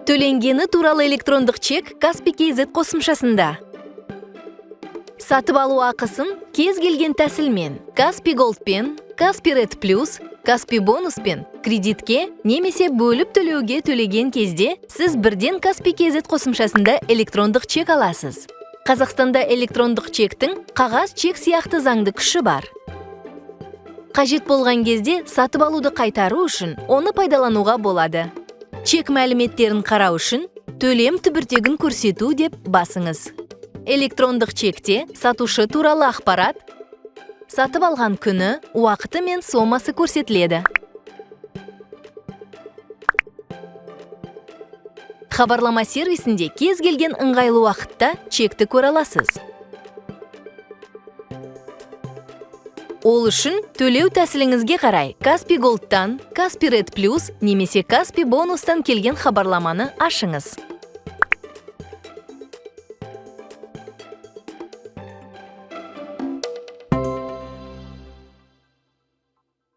Төленгені туралы электрондық чек Kaspi KZ қосымшасында. Сатып алу ақысын кез келген тәсілмен: Kaspi Goldпен, Kaspi Red Plus, Kaspi Бонуспен, кредитке немесе бөліп төлеуге төлеген кезде сіз бірден Kaspi KZ қосымшасында электрондық чек аласыз. Қазақстанда электрондық чектің қағаз чек сияқты заңды күші бар. Қажет болған кезде сатып алуды қайтару үшін оны пайдалануға болады. Чек мәліметтерін қарау үшін «Төлем түбіртегін көрсету» деп басыңыз. Электрондық чекте сатушы туралы ақпарат, сатып алған күні, уақыты мен сомасы көрсетіледі. Хабарлама сервисінде кез келген ыңғайлы уақытта чекті көре аласыз. Ол үшін төлеу тәсіліңізге қарай Kaspi Goldтан, Kaspi Red Plus немесе Kaspi Бонустан келген хабарламаны ашыңыз.